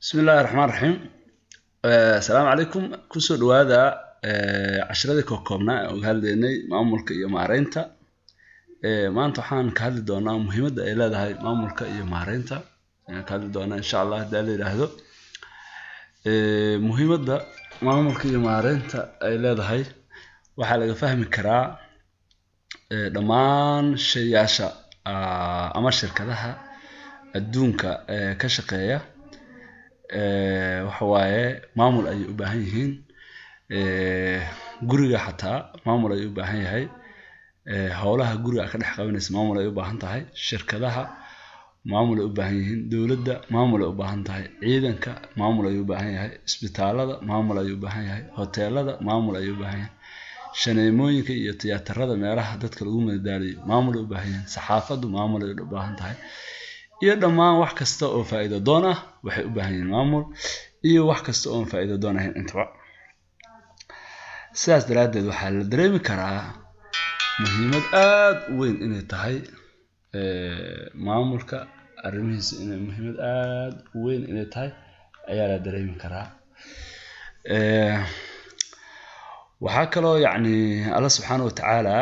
Bismillahi raxmaan raxiim. Asalaamu calaykum. Kusoo dhawaada cashiradii koobkoobnaa ee uga hadlaynay maamulka iyo maareynta. Maanta waxaan ka hadli doonaa muhiimadda ay leedahay maamulka iyo maareynta ayaan ka hadli doonaa, insha Allah, haddii la yidhaahdo. Muhiimadda maamulka iyo maareynta ay leedahay waxaa laga fahmi karaa dhammaan shayaasha ama shirkadaha adduunka ka shaqeeya. Waxa waaye maamul ayay u baahan yihiin. Guriga xataa maamul ayuu u baahan yahay. Howlaha guriga ka dhex qabanaysa maamul ay u baahan tahay. Shirkadaha maamul ay u baahan yihiin. Dowladda maamul ay u baahan tahay. Ciidanka maamul ayuu u baahan yahay. Isbitaalada maamul ayuu u baahan yahay. Hoteelada maamul ayuu u baahan yahay. Shaneemooyinka iyo tiyaatarada, meelaha dadka lagu madadaaliyo, maamul ay u baahan yihiin. Saxaafaddu maamul ay u baahan tahay. Iyo dhammaan wax kasta oo faa'iido doon ah waxay u baahan yihiin maamul, iyo wax kasta oon faa'iido doon ahayn intaba. Sidaas daraaddeed waxaa la dareemi karaa muhiimad aada u weyn inay tahay maamulka arrimihiisa, inay muhiimad aada u weyn inay tahay ayaa la dareemi karaa. Waxaa kaloo, yacni, Alla subxaana watacaala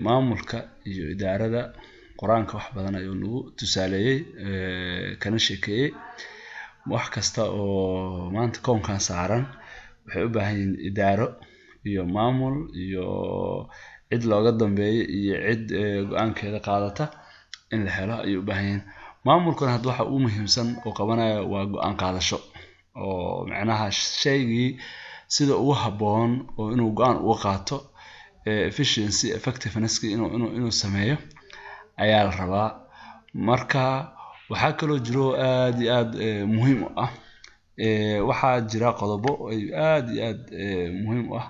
maamulka iyo idaarada Qur-aanka wax badan ayuu nagu tusaaleeyey, kana sheekeeyey. Wax kasta oo maanta koonkan saaran waxay u baahan yihiin idaaro iyo maamul iyo cid looga dambeeyo iyo cid go-aankeeda qaadata in la helo ayay u baahan yihiin. Maamulkuna hadda waxa ugu muhiimsan uu qabanayo waa go-aan qaadasho, oo macnaha shaygii sida ugu habboon oo inuu go-aan uga qaato, efficiency, effectiveness inuu sameeyo ayaa la rabaa. Marka waxaa kaloo jiro aada iyo aada muhiim u ah, waxaa jira qodobo ay aada iyo aada muhiim u ah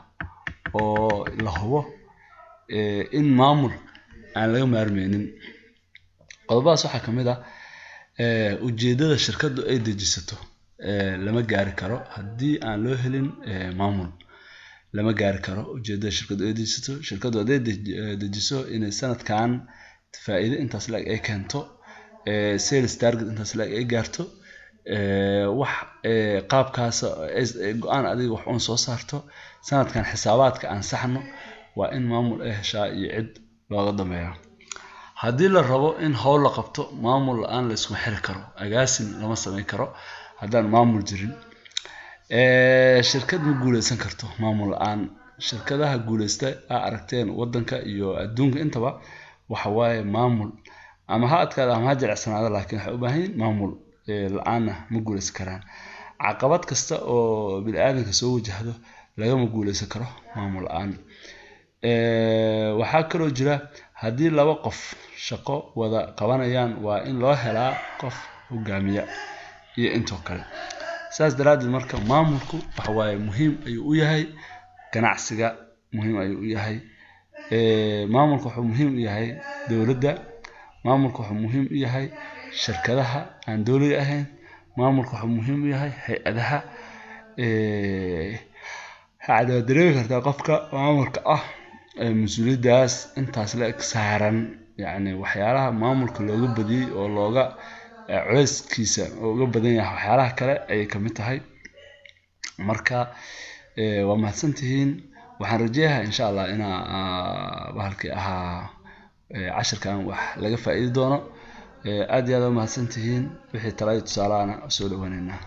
oo la hubo in maamul aan laga maarmeynin. Qodobadaas waxaa kamid ah ujeedada shirkaddu ay dejisato lama gaari karo haddii aan loo helin maamul. Lama gaari karo ujeedada shirkaddu ay dejisato. Shirkaddu hadday dejiso inay sanadkan faa'iido intaas la-eg ay keento, sales target intaas la-eg ay gaarto, wax qaabkaas go-aan adiga wax uun soo saarto, sanadkan xisaabaadka aan saxno, waa in maamul ay heshaa iyo cid looga dambeeya. Haddii la rabo in howl la qabto, maamul la-aan la iskuma xiri karo. Agaasin lama sameyn karo haddaan maamul jirin. Shirkad ma guuleysan karto maamul la-aan. Shirkadaha guuleysta aa aragteen wadanka iyo adduunka intaba waxa waaye maamul, ama ha adkaada ama ha jilicsanaado, laakiin waxay u baahan yihiin maamul. La-aanna ma guuleysan karaan. Caqabad kasta oo bini aadamka soo wajahdo lagama guuleysan karo maamul la-aan. Waxaa kaloo jira, haddii laba qof shaqo wada qabanayaan, waa in loo helaa qof hogaamiya iyo intoo kale. Saas daraaddeed marka maamulku waxa waaye muhiim ayuu u yahay ganacsiga, muhiim ayuu u yahay maamulka, wuxuu muhiim u yahay dowladda, maamulka wuxuu muhiim u yahay shirkadaha aan dowliga ahayn, maamulka wuxuu muhiim u yahay hay-adaha. Waxaad dareemi kartaa qofka maamulka ah mas-uuliyaddaas intaas la eg saaran, yacni waxyaalaha maamulka looga badiyey oo looga culeyskiisa oo uga badan yahay waxyaalaha kale ayay kamid tahay. Marka waa mahadsantihiin. Waxaan rajeeyahaa, insha Allah, inaa bahalkii ahaa cashirkan wax laga faa'iidi doono. Aad iyo aad waa mahadsantihiin. Wixii tala iyo tusaalahana soo dhawaaneynaa.